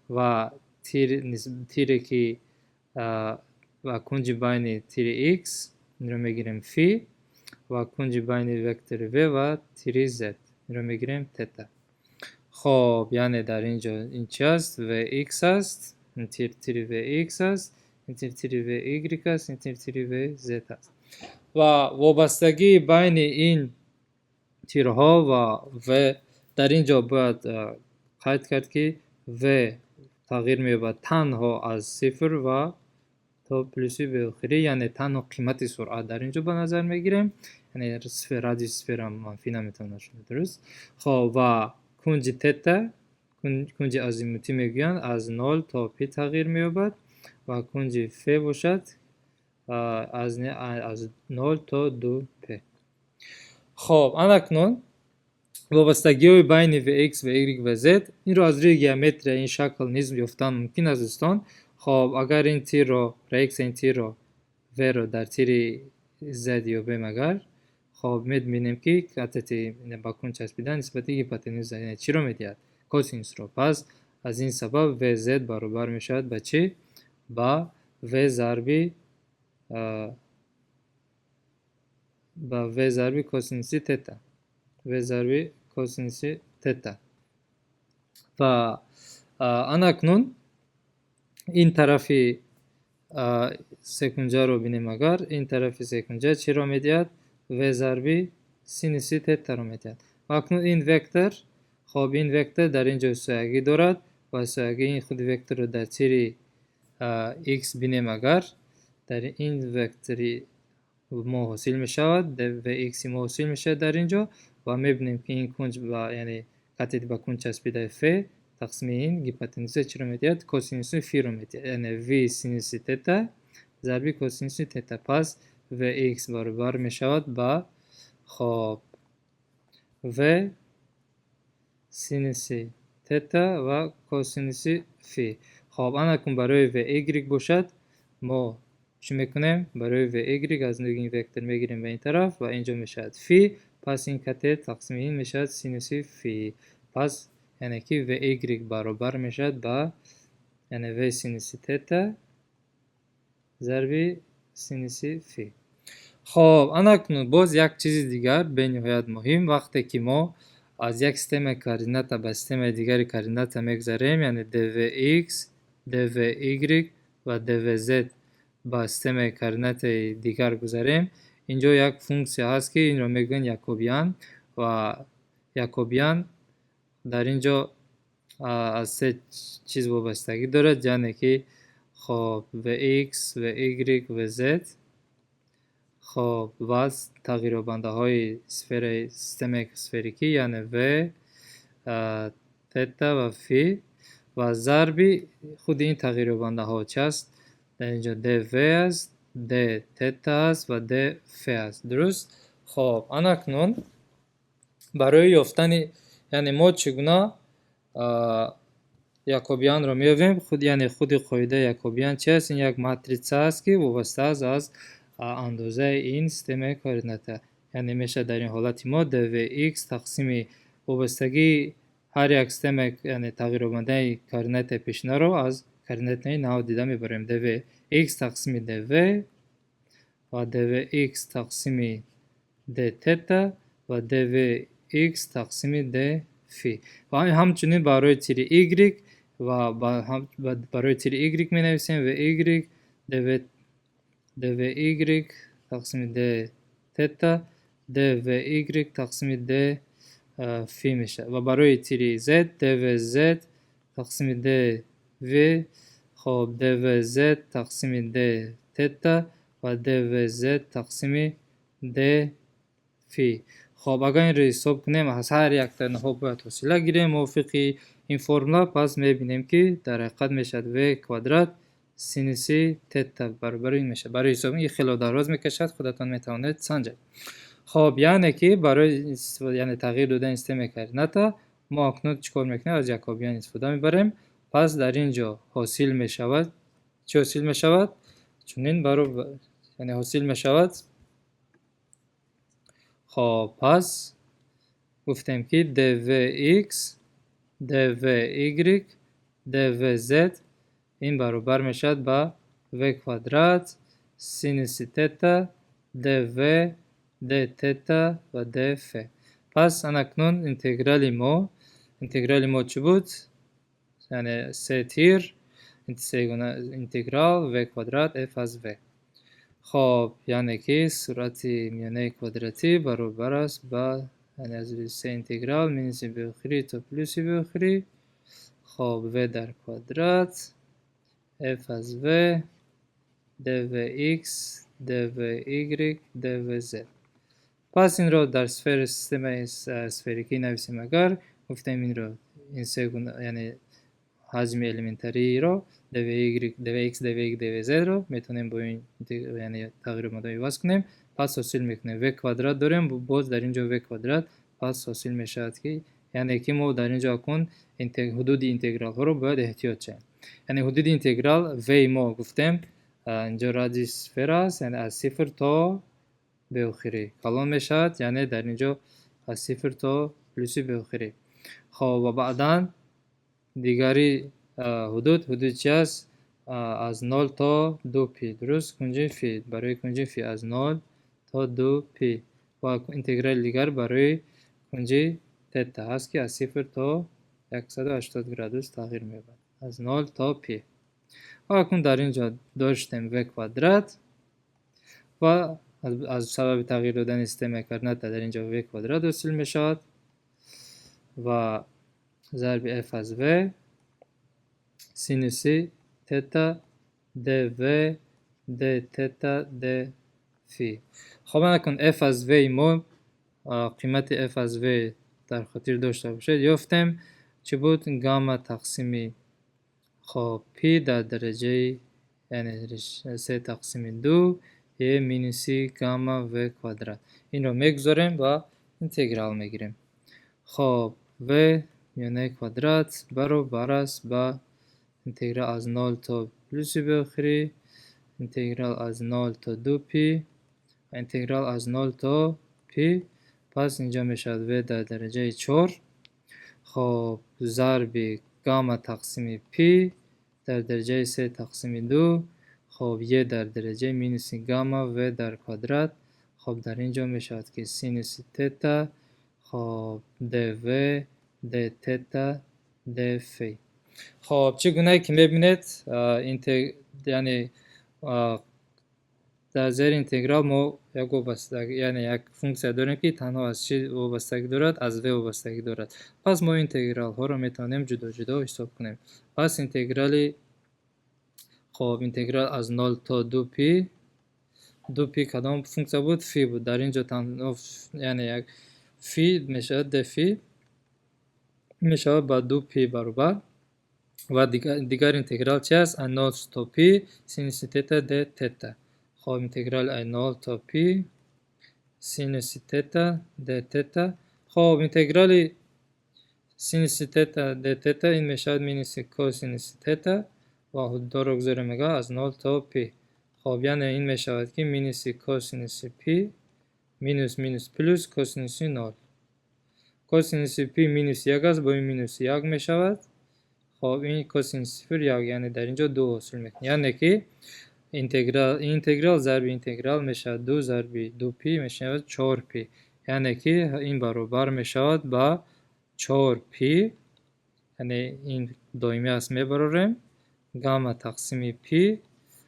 ва тире, ки ва кунҷи байни тири x, инро мегирем фи, ва кунҷи байни вектори v ва тири z, инро мегирем тета. Хоб, яъне дар ин ҷо ин чи аст? Vx аст, ин тир тири vx аст, ин тир тири vy аст, ин тир тири vz аст. Ва вобастагии байни ин тирҳо ва v, дар ин ҷо бояд қайд кард, ки v тағйир меёбад танҳо аз сифр ва то плюси беохирӣ, яъне танҳо қимати суръат дар ин ҷо ба назар мегирем, яъне радиуси сфера манфӣ наметавонад шуда, дуруст. Хоб, ва кунҷи тета, кунҷи азимутӣ мегӯянд, аз нол то пи тағйир меёбад ва кунҷи фи бошад аз нол то ду п. Хоб, анакнун вобастагиҳои байни vx ва y ва z, инро аз рӯи геометрия, ин шакл низ ёфтан мумкин аст, дӯстон. Хоб, агар ин тирро, проексияи ин тирро v-ро дар тири z ёбем агар, хоб, мебинем, ки катети ба кунҷ часпида нисбати гипотенуза, яъне чиро медиҳад? Косинусро. Пас аз ин сабаб vz баробар мешавад ба чӣ? Ба v зарби косинуси тета, v зарби косинуси тета. Ва анакнун ин тарафи секунҷаро бинем агар, ин тарафи секунҷа чиро медиҳад? V зарби синуси тетаро медиҳад. Ва акнун ин вектор, хоб, ин вектор дар ин ҷо соягӣ дорад ва соягии ин худи векторро дар тири x бинем агар, дар ин вектори мо ҳосил мешавад, vx мо ҳосил мешавад дар ин ҷо ва мебинем, ки ин кунҷ ба, яъне катети ба кунҷ часпидаи ф тақсими ин гипотенуза чиро медиҳад? Косинуси фиро медиҳад, яъне v синуси тета зарби косинуси тета. Пас vx баробар мешавад ба, хоб, v синуси тета ва косинуси фи. Хоб, анакун барои vy бошад мо чӣ мекунем? Барои vy аз нуги ин вектор мегирем ба ин тараф ва ин ҷо мешавад фи. Пас ин катет тақсими ин мешавад синуси фи. Пас яъне ки vy баробар мешавад ба, яъне, v синуси тета зарби синуси фи. Хоб, анакнун боз як чизи дигар бениҳоят муҳим: вақте ки мо аз як системаи координата ба системаи дигари координата мегузарем, яъне dvx, dvy ва dvz ба системаи координатаи дигар гузарем. Инҷо як функсия ҳаст, ки инро мегӯянд якобиан, ва якобиан дар ин ҷо аз се чиз вобастагӣ дорад, яъне ки хоб vx, vy, vz, хоб ва тағйирёбандаҳои сфераи системаи сферикӣ, яъне v, тета ва фи, ва зарби худи ин тағйирёбандаҳо чи аст? Дар ин ҷо dv аст, d тета аст ва d ф аст. Дуруст? Хоб, анакнун барои ёфтани, яъне мо чӣ гуна якобианро меёбем? Худ, яъне худи қоидаи якобиан чи аст? Ин як матрица аст, ки вобаста аст аз андозаи ин системаи координата. Яъне мешавад дар ин ҳолати мо dvx тақсими вобастагии ҳар як система, яъне тағйирёбандаи координатаи пешинаро аз координатаи нав дида мебарем. dvx тақсими dv ва dvx тақсими d тета ва dvx тақсими d фи. Ва ҳамчунин барои тири y, ва барои тири y менависем vy dv, dvy тақсими d тета, dvy тақсими d фи мешавад. Ва барои тири z dvz тақсими dv, хоб, dvz тақсими d тета ва dvz тақсими d фи. Хоб, агар инро ҳисоб кунем, аз ҳар якта инҳо бояд ҳосила гирем мувофиқи ин формула. Пас мебинем, ки дар ҳақиқат мешавад v квадрат синуси тета баробари ин мешавад. Барои ҳисоб ин хело дароз мекашад, худатон метавонед санҷед. Хоб, яъне ки барои, яъне тағйир додани системаи координата мо акнун чӣ кор мекунем? Аз якобиан истифода мебарем. Пас дар ин ҷо ҳосил мешавад, чӣ ҳосил мешавад? Чунин баробар, яъне ҳосил мешавад. Хоб, пас гуфтем, ки dvx, dvy, dvz ин баробар мешавад ба v квадрат синуси тета dv, d тета ва df. Пас анакнун интеграли мо чӣ буд? Яъне се тир, сегона интеграл v квадрат f аз v. Хоб, яъне ки суръати миёнаи квадратӣ баробар аст ба, яъне аз рӯи се интеграл минуси беохирӣ то плюси беохирӣ, хоб, v дар квадрат f аз v dvx, dvy, dvz. Пас инро дар сфери системаи сферикӣ нависем агар, гуфтем, инро ин сегуна, яъне ҳаҷми элементариро dvy, dvx, dvy, dvz-ро метавонем бо ин, яъне тағйирёбандаҳо иваз кунем. Пас ҳосил мекунем, v квадрат дорем боз дар ин ҷо v квадрат. Пас ҳосил мешавад ки, яъне ки мо дар ин ҷо акнун ҳудуди интегралҳоро бояд эҳтиёт шавем. Яъне ҳудуди интеграл v мо гуфтем, инҷо радиуси сфера аст, яъне аз сифр то беохирӣ калон мешавад, яъне дар ин ҷо аз сифр то плюси беохирӣ. Хоб, ва баъдан дигари ҳудуд чи аст? Аз нол то ду пи, дуруст, кунҷи фи, барои кунҷи фи аз нол то ду пи. Ва интеграли дигар барои кунҷи тета ҳаст, ки аз сифр то 180 градус тағйир меёбад, аз нол то пи. Ва акнун дар ин ҷо доштем v квадрат ва аз сабаби тағйир додани системаи координата дар ин ҷо v квадрат ҳосил мешавад ва зарби f аз v синуси тета dv, d тета, d фи. Хоб, акнун f аз v мо, қимати f аз v дар хотир дошта бошед, ёфтем, чӣ буд? Гамма тақсими, хоб, пи дар дараҷаи, яъне се тақсими ду е минуси гамма в квадрат. Инро мегузорем ва интеграл мегирем. Хоб, в миёнаи квадрат баробар аст ба интеграл аз нол то плюси беохирӣ, интеграл аз нол то ду пи ва интеграл аз нол то пи. Пас инҷо мешавад в дар дараҷаи чор, хоб, зарби гамма тақсими пи дар дараҷаи се тақсими ду, хоб, е дар дараҷаи минуси гамма в дар квадрат. Хоб, дар ин ҷо мешавад, ки синуси тета, хоб, dv, d тета, d фи. Хоб, чӣ гунае ки мебинед, яъне Дар зери интеграл мо як вобастагӣ, яъне як функсия дорем, ки танҳо аз чӣ вобастагӣ дорад? Аз v вобастагӣ дорад. Пас мо интегралҳоро метавонем ҷудоҷудо ҳисоб кунем. Пас интеграли, хоб, интеграл аз 0 то 2 пи, 2 пи кадом функсия буд? Фи буд. Дар ин ҷо танҳо, яъне як фи мешавад, д фи мешавад ба 2 пи баробар. Ва дигар интеграл чи аст? Аз 0 то пи синуси тета д тета. Хоб, интеграл аз 0 то пи синуси тета д тета. Хоб, интеграли синуси тета д тета ин мешавад минуси косинуси тета ва ҳудудҳоро гузорем, мега, аз 0 то пи. Хоб, яъне ин мешавад, ки минуси косинуси пи, минус минус плюс косинуси 0. Косинуси пи минус як аст, бо ин минус як мешавад. Хоб, ин косинуси сифр як, яъне дар ин ҷо ду ҳосил мекунем. Яъне ки интеграл зарби интеграл мешавад ду зарби ду пи мешавад чор пи. Яъне ки ин баробар мешавад ба чор пи, яъне ин доимӣ аст, мебарорем, гамма тақсими пи,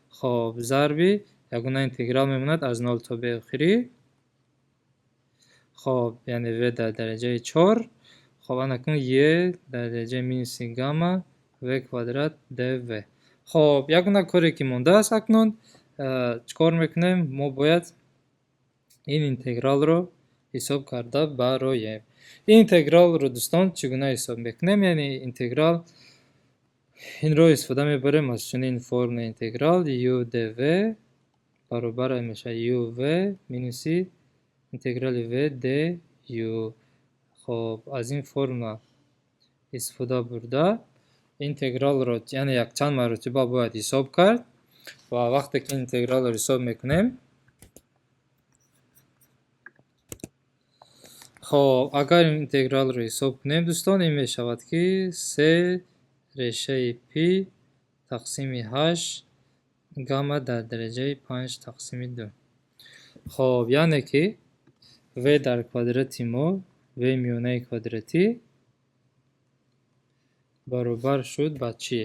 хоб, зарби ягона интеграл мемонад аз нол то беохирӣ. Хоб, яъне в дар дараҷаи чор. Хоб, анакун е дар дараҷаи минуси гамма в квадрат дв. Хоб, ягона коре, ки мондааст акнун, чӣ кор мекунем? Мо бояд ин интегралро ҳисоб карда бароем. Ин интегралро, дӯстон, чӣ гуна ҳисоб мекунем? Яъне интеграл инро истифода мебарем аз чунин формулаи интеграл: u dv баробар мешавад uv минуси интеграли v du. Хоб, аз ин формула истифода бурда интегралро, яъне якчанд маротиба бояд ҳисоб кард. Ва вақте ки интегралро ҳисоб мекунем, хоб, агар интегралро ҳисоб кунем, дӯстон, ин мешавад, ки се решаи пи тақсими ҳашт гамма дар дараҷаи панҷ тақсими ду. Хоб, яъне ки в дар квадрати мо, в миёнаи квадратӣ баробар шуд ба чӣ?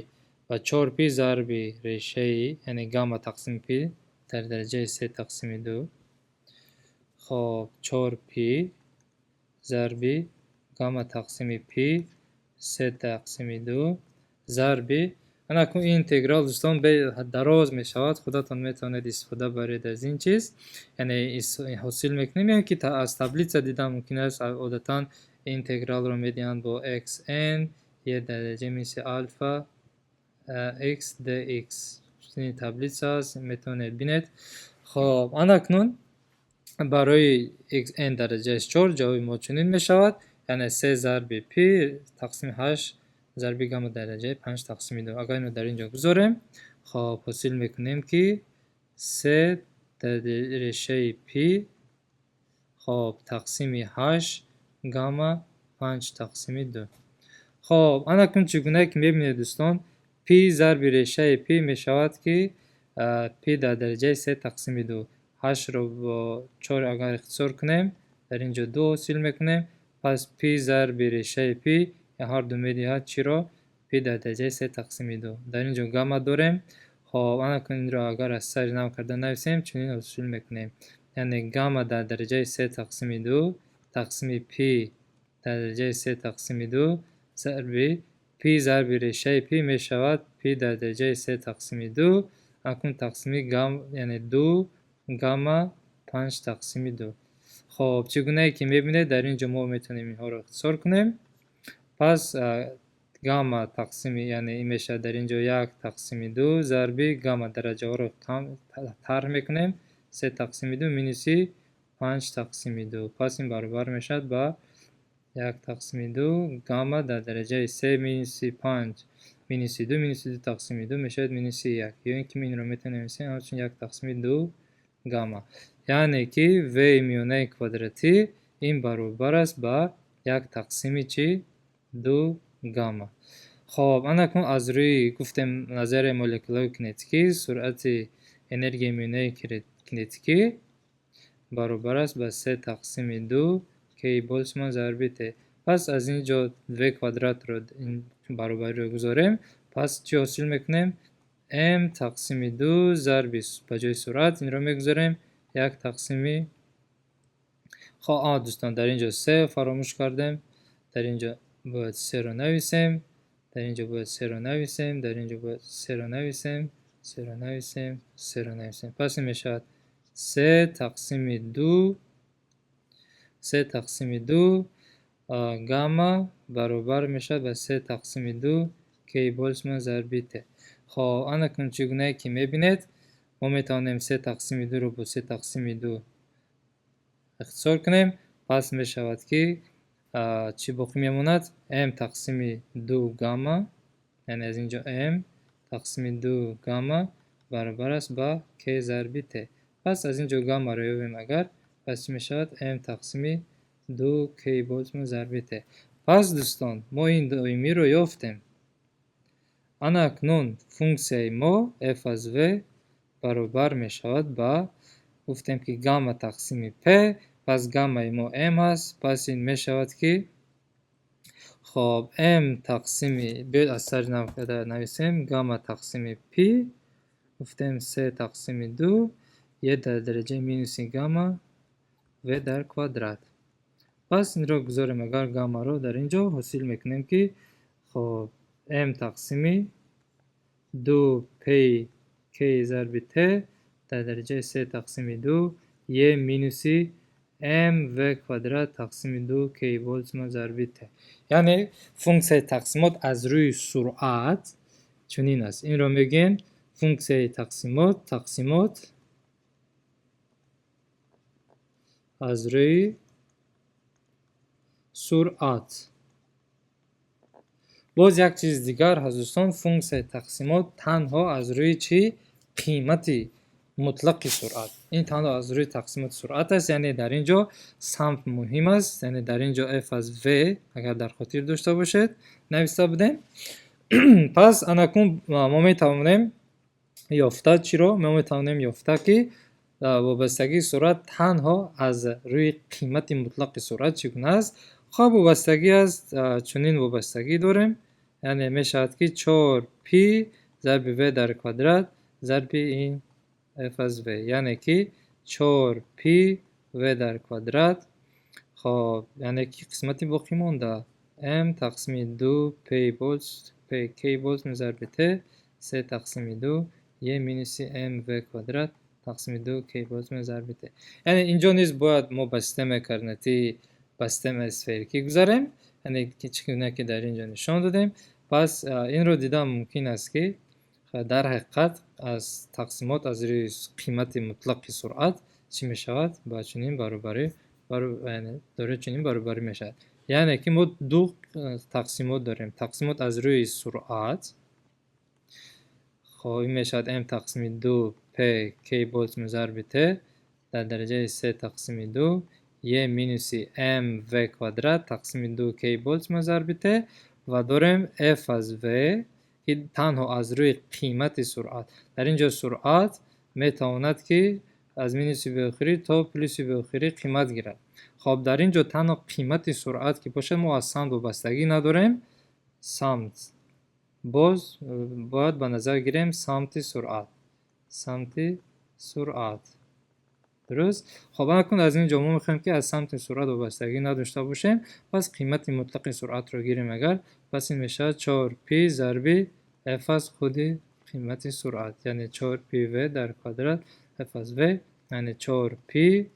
Ба чор пи зарби решаи, яъне гамма тақсими пи дар дараҷаи се тақсими ду. Хоб, чор пи зарби гамма тақсими пи се тақсими ду зарби, анакун ин интеграл, дӯстон, дароз мешавад, худатон метавонед истифода баред аз ин чиз, яъне ҳосил мекунем, ё ки аз таблица дидан мумкин аст. Одатан интегралро медиҳанд бо xn е дар дараҷаи минуси алфа x dx. Чунин таблица аст, метавонед бинед. Хоб, анакнун барои xn дараҷаи чор ҷавоби мо чунин мешавад, яъне се зарби пи тақсими ҳашт зарби гамма дараҷаи панҷ тақсими ду. Агар инро дар ин ҷо гузорем, хоб, ҳосил мекунем, ки се дар решаи пи, хоб, тақсими ҳашт гамма панҷ тақсими ду. Хоб, анакун чӣ гунае ки мебинед, дӯстон, пи зарби решаи пи мешавад, ки пи дар дараҷаи се тақсими ду. Ҳаштро бо чор агар ихтисор кунем, дар ин ҷо ду ҳосил мекунем. Пас пи зарби решаи пи ҳар ду медиҳад чиро? Пи дар дараҷаи се тақсими ду. Дар ин ҷо гамма дорем. Хоб, анакун инро агар аз сари нав карда нависем, чунин ҳосил мекунем, яъне гамма дар дараҷаи се тақсими ду тақсими пи дар дараҷаи се тақсими ду зарби пи зарби решаи пи мешавад пи дар дараҷаи се тақсими ду, акнун тақсими гам, яъне ду гамма панҷ тақсими ду. Хоб, чӣ гунае ки мебинед, дар ин ҷо мо метавонем инҳоро ихтисор кунем. Пас гамма тақсими, яъне ин мешавад дар ин ҷо як тақсими ду зарби гамма, дараҷаҳоро тарҳ мекунем, се тақсими ду минуси панҷ тақсими ду. Пас ин баробар мешавад ба як тақсими ду гамма дар дараҷаи се минуси панҷ минуси ду, минуси ду тақсими ду мешавад минуси як. Ё ин ки инро метавонем нависем ҳамчун як тақсими ду гамма. Яъне ки в миёнаи квадратӣ ин баробар аст ба як тақсими чӣ? Ду гамма. Хоб, анакун аз рӯи гуфтем назарияи молекулаи кинетикӣ, суръати энергияи миёнаи кинетикӣ баробар аст ба се тақсими ду кей Болтсман зарби т. Пас аз ин ҷо в квадратро ин баробариро гузорем, пас чӣ ҳосил мекунем? М тақсими ду зарби, ба ҷои суръат инро мегузорем, як тақсими. Хоб, дӯстон, дар ин ҷо се фаромӯш кардем. Дар ин ҷо бояд серо нависем, дар ин ҷо бояд серо нависем, дар ин ҷо бояд серо нависем, серо нависем, серо нависем. Пас ин мешавад се тақсими ду, се тақсими ду гамма баробар мешавад ба се тақсими ду кей Болтсман зарби т. Хоб, анакун чӣ гунае ки мебинед, мо метавонем се тақсими дуро бо се тақсими ду ихтисор кунем. Пас мешавад, ки чӣ боқӣ мемонад? М тақсими ду гамма, яъне аз ин ҷо м тақсими ду гамма баробар аст ба к зарби т. Пас аз ин ҷо гаммаро ёбем агар, пас чӣ мешавад? М тақсими ду к Болтсман зарби т. Пас, дӯстон, мо ин доимиро ёфтем. Ана акнун функсияи мо f аз v баробар мешавад ба, гуфтем ки, гамма тақсими p. Пас гаммаи мо м ҳаст. Пас ин мешавад, ки, хоб, м тақсими, биёед аз сари нав нависем: гамма тақсими p, гуфтем, се тақсими ду е дар дараҷаи минуси гамма в дар квадрат. Пас инро гузорем агар, гаммаро дар ин ҷо ҳосил мекунем, ки, хоб, м тақсими ду p к зарби т дар дараҷаи се тақсими ду е минуси м в квадрат тақсими ду к Болтсман зарби т. Яъне функсияи тақсимот аз рӯи суръат чунин аст. Инро мегӯем функсияи тақсимот аз рӯи суръат. Боз як чизи дигар ҳаст, дӯстон: функсияи тақсимот танҳо аз рӯи чӣ? Қимати мутлақи суръат. Ин танҳо аз рӯи тақсимоти суръат аст, яъне дар ин ҷо самт муҳим аст. Яъне дар ин ҷо f аз v, агар дар хотир дошта бошед, нависта будем. Пас анакун мо метавонем ёфта чиро? Мо метавонем ёфта, ки вобастагии суръат танҳо аз рӯи қимати мутлақи суръат чӣ гуна аст. Хоб, вобастагӣ аст, чунин вобастагӣ дорем, яъне мешавад, ки чор пи зарби в дар квадрат зарби ин f аз v, яъне ки чор пи в дар квадрат. Хоб, яъне ки қисмати боқимонда м тақсими ду p болс p к Болтсман зарби т, се тақсими ду е минуси м в квадрат тақсими ду к Болтсман зарби т. Яъне инҷо низ бояд мо ба системаи координатӣ, ба системаи сферикӣ гузарем, яъне чӣ гуна ки дар ин ҷо нишон додем. Пас инро дидан мумкин аст, ки дар ҳақиқат аз тақсимот аз рӯи қимати мутлақи суръат чӣ мешавад? Ба чунин баробарӣ, дорои чунин баробарӣ мешавад. Яъне ки мо ду тақсимот дорем: тақсимот аз рӯи суръат, хоб, ин мешавад м тақсими ду п к Болтсман зарби т дар дараҷаи се тақсими ду е минуси м в квадрат тақсими ду к Болтсман зарби т, ва дорем f аз v, ки танҳо аз рӯи қимати суръат. Дар ин ҷо суръат метавонад, ки аз минуси беохирӣ то плюси беохирӣ қимат гирад. Хоб, дар ин ҷо танҳо қимати суръат ки бошад, мо аз самт вобастагӣ надорем. Самт боз бояд ба назар гирем, самти суръат, самти суръат, дуруст. Хоб, акнун аз ин ҷо мо мехоҳем, ки аз самти суръат вобастагӣ надошта бошем. Пас қимати мутлақи суръатро гирем агар, пас ин мешавад чор пи зарби f аз худи қимати суръат, яъне чор пи в дар квадрат f аз v, яъне чор пи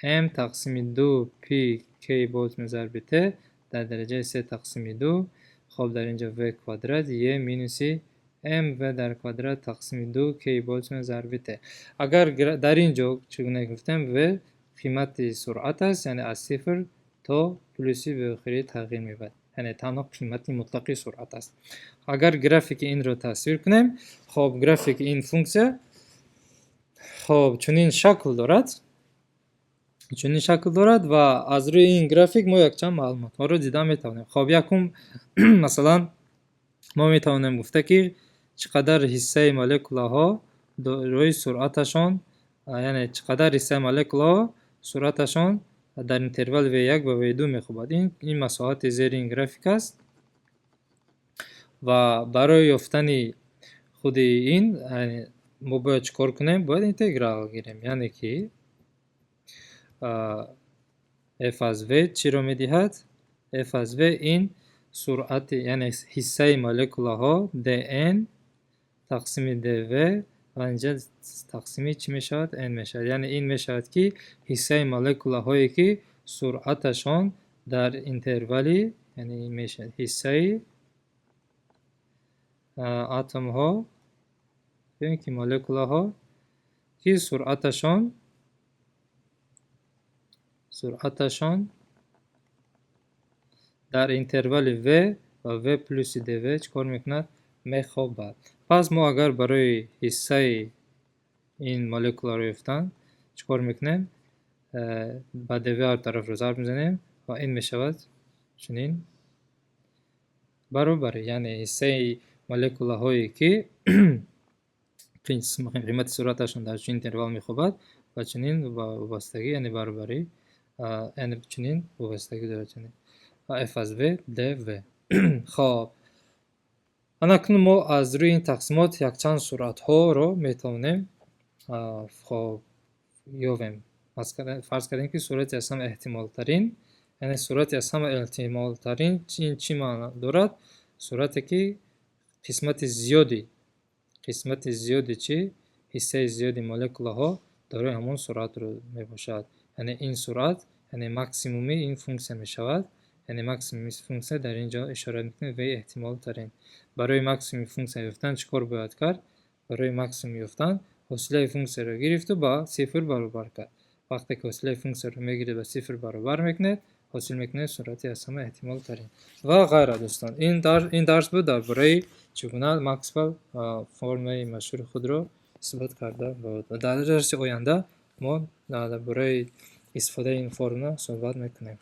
м тақсими ду пи к Болтсман зарби т дар дараҷаи се тақсими ду, хоб, дар ин ҷо в квадрат е минуси м в дар квадрат тақсими ду к Болтсман зарби т. Агар дар ин ҷо, чӣ гуна гуфтем, в қимати суръат аст, яъне аз сифр то плюси беохирӣ тағйир меёбад, яъне танҳо қимати мутлақи суръат аст. Агар графики инро тасвир кунем, хоб, графики ин функсия, хоб, чунин шакл дорад, чунин шакл дорад, ва аз рӯи ин график мо якчанд маълумотҳоро дида метавонем. Хоб, якум, масалан, мо метавонем гуфта, ки чӣ қадар ҳиссаи молекулаҳо дорои суръаташон, яъне чӣ қадар ҳиссаи молекулаҳо суръаташон дар интервали v1 ва v2 мехобад. Ин масоҳати зери ин график аст. Ва барои ёфтани Худи ин мо бояд чӣ кор кунем? Бояд интеграл гирем, яъне ки f аз v чиро медиҳад? F аз v ин суръати, яъне ҳиссаи молекулаҳо dn тақсими dv ва инҷа тақсими чӣ мешавад? N мешавад. Яъне ин мешавад, ки ҳиссаи молекулаҳое, ки суръаташон дар интервали, яъне ин мешавад ҳиссаи атомҳо ё ин ки молекулаҳо, ки суръаташон дар интервали v ва v плюси dv чӣ кор мекунад? Мехобад. Пас мо агар барои ҳиссаи ин молекуларо ёфтан чӣ кор мекунем? Ба dv ҳар тарафро зарб мезанем ва ин мешавад чунин баробари, яъне ҳиссаи молекулаҳое, ки қимати суръаташон дар чунин интервал мехобад ва чунин вобастагӣ, яъне баробарӣ, яъне чунин вобастагӣ дорад f аз v dv. Хоб, анакнун мо аз рӯи ин тақсимот якчанд суръатҳоро метавонем, хоб, ёвем. Фарз кардем, ки суръати аз ҳама эҳтимолтарин, яъне суръати аз ҳама эҳтимолтарин ин чӣ маъно дорад? Суръате, ки қисмати зиёди чӣ, ҳиссаи зиёди молекулаҳо дорои ҳамон суръатро мебошад. Яъне ин суръат, яъне максимуми ин функсия мешавад, яъне максимуми функсия дар ин ҷо ишора мекунем v эҳтимолтарин. Барои максимуми функсия ёфтан чӣ кор бояд кард? Барои максимум ёфтан ҳосилаи функсияро гирифту ба сифр баробар кард. Вақте ки ҳосилаи функсияро мегиред, ба сифр баробар мекунед, ҳосил мекунед суръати аз ҳама эҳтимолтарин ва ғайра. Дӯстон, ин дарс буд дар бораи чӣ гуна Максвелл формулаи машҳури худро исбот карда буд. Дар дарси оянда мо дар бораи истифодаи ин формула суҳбат мекунем.